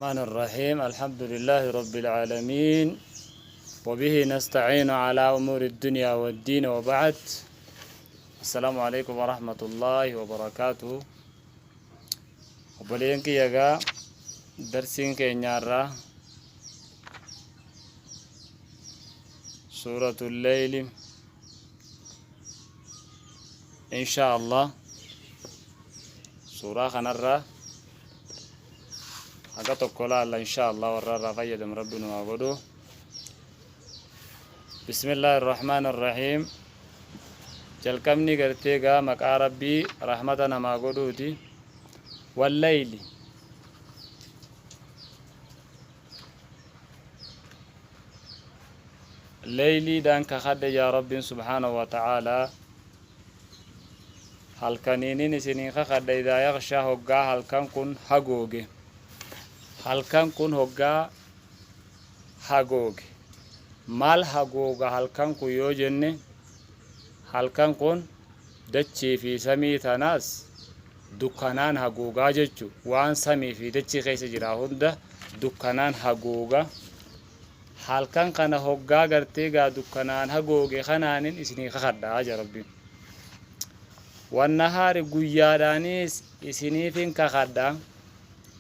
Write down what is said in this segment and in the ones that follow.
الرحمن الرحيم الحمد لله رب العالمين وبه نستعين على أمور الدنيا والدين وبعد السلام عليكم ورحمة الله وبركاته. Obboleeyyan kiyya, egaa darsiin keenyaarraa suuratul leyli insha Allah. Suuraa kanarraa haga tokko laalla insha Allah. Warra irraa fayyadamu rabbi nu haa godhu. Bismillaahi irrahmaan irrahiim. Jalqabni gartee gaa maqaa rabbii rahmata namaa godhuuti. Wallayli, leyliidhaan kakadhe yaa rabbiin subhaanahu wa ta'aalaa. Halkaniinin isinii kakadha. Idaa yaghshaa, hoggaa halkan kun hagooge, halkan kun hoggaa hagooge. Maal hagooga halkan kun yoo jenne, halkan kun dachii fi samii tanaas dukkanaan hagoogaa jechu. Waan samii fi dachii keessa jira hunda dukkanaan hagooga. Halkan kana hoggaa gartee gaa dukkanaan hagooge kanaanin isinii kakadha ja rabbiin. Wannahaari, guyyaadhaanis isiniifin kakadha.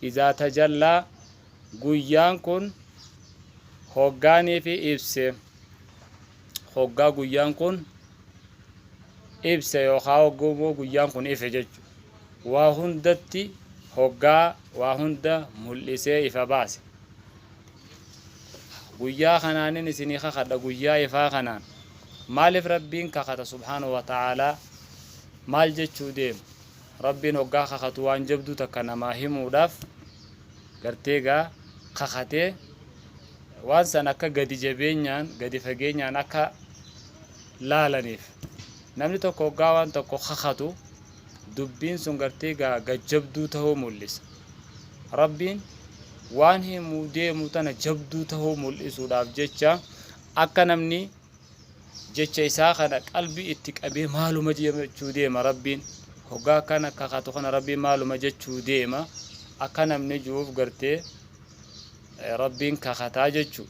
Idaa tajallaa, guyyaan kun hoggaaniifi ibse, hoggaa guyyaan kun ibse yookaa hogguu guyyaan kun ife jechu, waa hundatti hoggaa waa hunda mul'isee ifa baase. Guyyaa kanaanin isinii kakadha, guyyaa ifaa kanaan. Maaliif rabbiin kakata subhaanahu wa ta'aalaa? Maal jechuu deema rabbiin hoggaa kakatu? Waan jabduu takka namaa himuudhaaf gartee gaa kakatee waan san akka gadi jabeenyaan gadi fageenyaan akka laalaniif. Namni tokko hoggaa waan tokko kakatu dubbiin sun gartee gaa gajjabduu tahuu mul'isa. Rabbiin waan himuu deemu tana jabduu tahuu mul'isuudhaaf jecha, akka namni jecha isaa kana qalbii itti qabee maaluma jechuu deema rabbiin hoggaa kana kakatu kana, rabbiin maaluma jechuu deema akka namni ju'uuf gartee rabbiin kakataa jechu.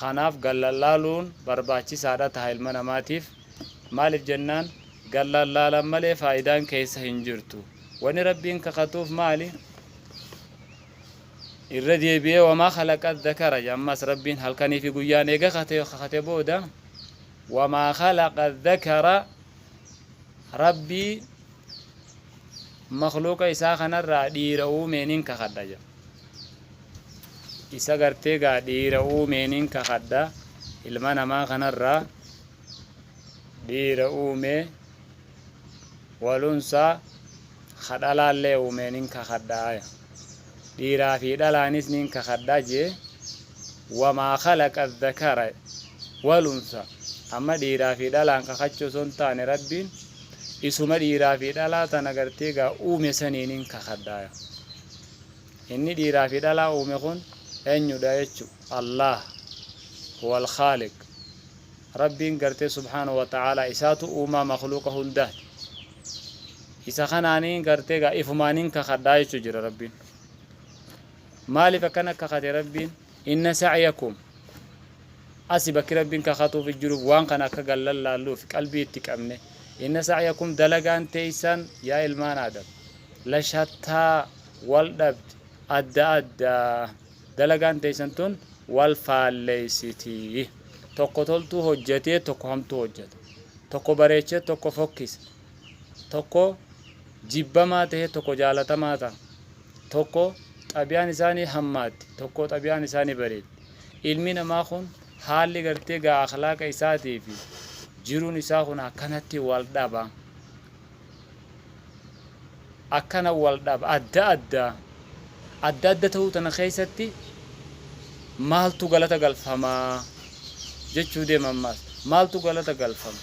Kanaaf gallallaaluun barbaachisaadha taha ilma namaatiif. Maaliif jennaan, gallallaalan malee faayidaan keessa hin jirtu. Wani rabbiin kakatuuf maali? Irra deebi'ee wamaa khalaqa dhakara. Ammas rabbiin halkanii fi guyyaan eega kakate booda, wamaa khalaqa dhakara, rabbii makhluuqa isaa kanarraa dhiira uumeeniin kakadha jedha. Isa gartee gaa dhiira uumeeniin kakadha. Ilma namaa kanarraa dhiira uumee, walunsaa ka dhalaallee uumeenin kakadha. Dhiiraa fi dhalaanis nin kakadha jee. Wamaa khalaqa dhakara walunsa. Amma dhiiraa fi dhalaan kakachuu osoo hin taane, rabbiin isuma dhiiraa fi dhalaa tana gartee gaa uume saniinin kakadha. Inni dhiiraa fi dhalaa uume kun eenyudha jechu? Allah huwa alkhaaliq. Rabbiin gartee subhaanahu wa ta'aalaa isaatu uumaa makhluuqa hundaati. Isa kanaaniin gartee gaa ifumaaniin kakadhaa jechuu jira rabbiin. Maaliif akkana kakate rabbiin? Inna sa'yakum, asi bakki rabbiin kakatuuf jiruuf waan kana akka gallallaalluuf qalbii itti qabne. Inna sa'yakum, dalagaan teeysan yaa ilmaan aadam, la shattaa, wal dhabdi, adda addaa. Dalagaan teeysan tun wal faalleeysiti. Tokko toltuu hojjatee tokko hamtuu hojjata, tokko bareechee tokko fokkisa, tokko jibbamaa tahee tokko jaalatamaa taha, tokko xabiyaan isaanii hammaatti, tokko xabiyaan isaanii bareeddi. Ilmi namaa kun haalli gartee gaa akhlaaqa isaatii fi jiruun isaa kun akkanatti wal dhaba, akkana wal dhaba, adda adda. Adda adda ta'uu tana keessatti maaltu galata galfamaa jechuu deema ammaas. Maaltu galata galfama?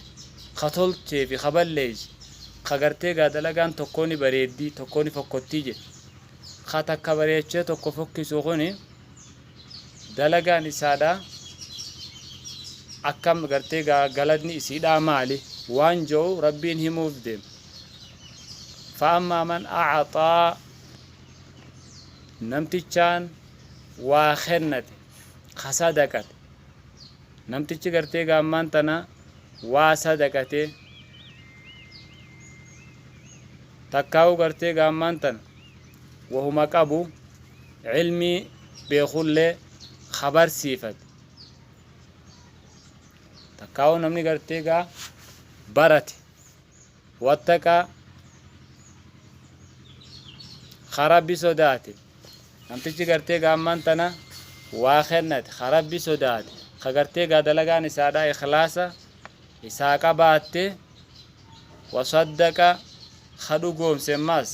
Ka tolchee fi ka balleeyse, ka gartee gaa dalagaan tokkoo ni bareeddii tokkoo ni fokkottii jedhe, ka takka bareechee tokko fokkisu kuni dalagaan isaadha akkam gartee gaa galatni isiidhaa maali waan jedhu rabbiin himuuf deema. Fa'ammaa man a'axaa, namtichaan waa kennate, ka sadaqate. Namtichi gartee gaa ammaan tana waa sadaqate, takkaa'uu gartee gaa ammaan tana wahuma qabu ilmii beekullee ka barsiifate. Takkaa'uu namni gartee gaa barate, wattaqaa, ka Rabbi sodaate. Namtichi gartee gaa ammaan tana waa kennate, ka Rabbi sodaate, ka gartee gaa dalagaan isaadhaa ikhlaasa isaa qabaatte, wasaddaqa, ka dhugoomse ammaas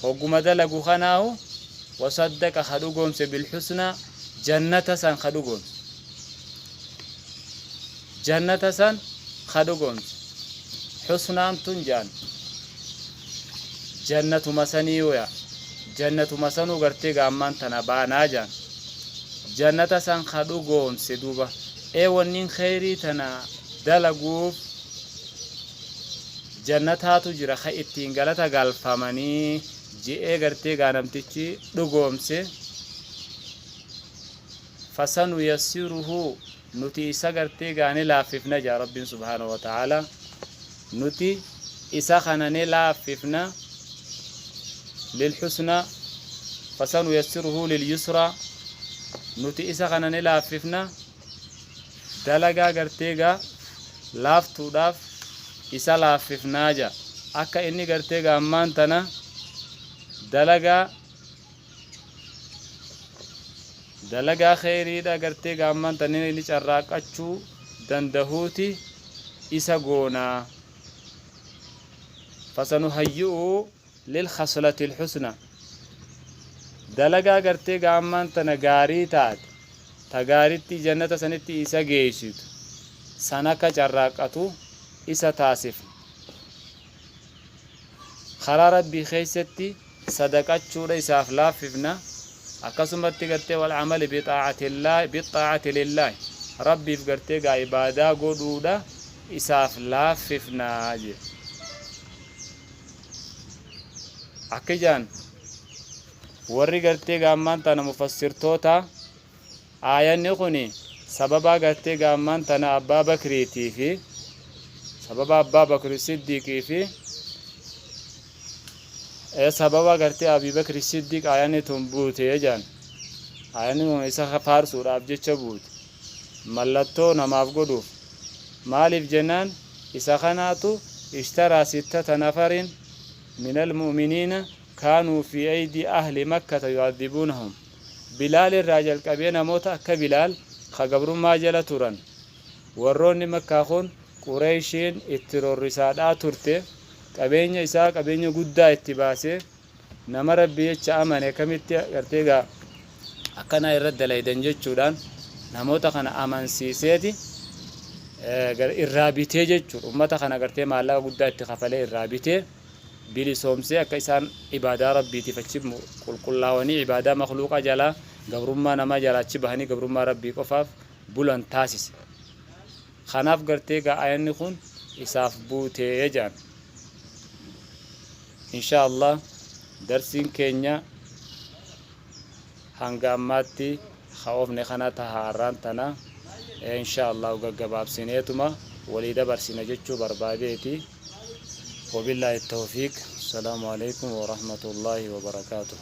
hogguma dalagu kanaahu, wasaddaqa, ka dhugoomse, bilhusnaa, jannata san ka dhugoomse, jannata san ka dhugoomse. Husnaan tun jaan jannatuma sanii waya, jannatuma sanuu gartee gaa ammaan tana baanaa jaan, jannata san ka dhugoomse. Duuba ee wanniin kheyrii tana dalaguuf jannataatu jira ka ittiin galata galfamanii je'ee gartee gaa namtichi dhugoomse, fasanuyassiruhu, nuti isa gartee gaa ni laaffifna jaa Rabbiin subhaanahu wa ta'aalaa. Nuti isa kana ni laaffifna, lilhusnaa, fasanuyassiruhu lilyusraa, nuti isa kana ni laaffifna, dalagaa gartee gaa laaftuudhaaf isa laaffifnaa jaa. Akka inni gartee gaa ammaan tana dalagaa kheyriidha gartee gaa ammaan tana inni carraaqqachuu dandahuuti isa goonaa. Fasanuhayyi'u lilkhaslati lhusna, dalagaa gartee gaa ammaan tana gaarii taate, ta gaaritti jannata sanitti isa geeysitu san akka carraaqqatu isa taasifna. Karaa Rabbii keeysatti sadaqachuudha isaaf laaffifna. Akkasumatti gartee wal'amali bixaa'ati lillaahi, Rabbiif gartee gaa ibaadaa godhuudha isaaf laaffifna jee. Akki jaan warri gartee gaa ammaan tana mufassirtoota, aayanni kuni sababaa gartee gaa ammaan tana Abbaa Bakriitii fi sababa Abbaa Bakri Siddiiqii fi sababa gartee Abii Bakri Siddiiq aayanni tun buute jaan. Aayanni kun isa faarsuudhaaf jecha buute, mallattoo namaaf godhuuf. Maaliif jennaan, isa kanaatu ishtaraa sittata nafarin minal mu'miniina kaanuu fi aydii ahli Makkata yu'adhibuunahum. Bilaal irraa jalqabee namoota akka Bilaal ka gabrummaa jala turan, warroonni Makkaa kun Qureeyshiin itti roorrisaadhaa turte, qabeenya isaa qabeenya guddaa itti baasee, nama Rabbi jecha amane akkamitti gartee gaa akkanaa irra dalaydan jechuudhaan namoota kana amansiiseeti irraa bitee jechuudha. Ummata kana gartee maallaqa guddaa itti kafalee irraa bitee bilisoomsee, akka isaan ibaadaa Rabbiitiif achi qulqullaawanii, ibaadaa makhluuqaa jalaa, gabrummaa namaa jalaa achi bahanii gabrummaa Rabbii qofaaf bulan taasise. Kanaaf gartee gaa ayanni kun isaaf buutee jedhan. Insha Allah darsiin keenya hanga ammaatti ka oofne kana taha. Arraan tana insha Allah gaggabaabsineetuma walii dabarsina jechuu barbaadeeti. Wabillaahi tawfiiq. Assalaamu alaikum warahmatullaahi wabarakaatuh.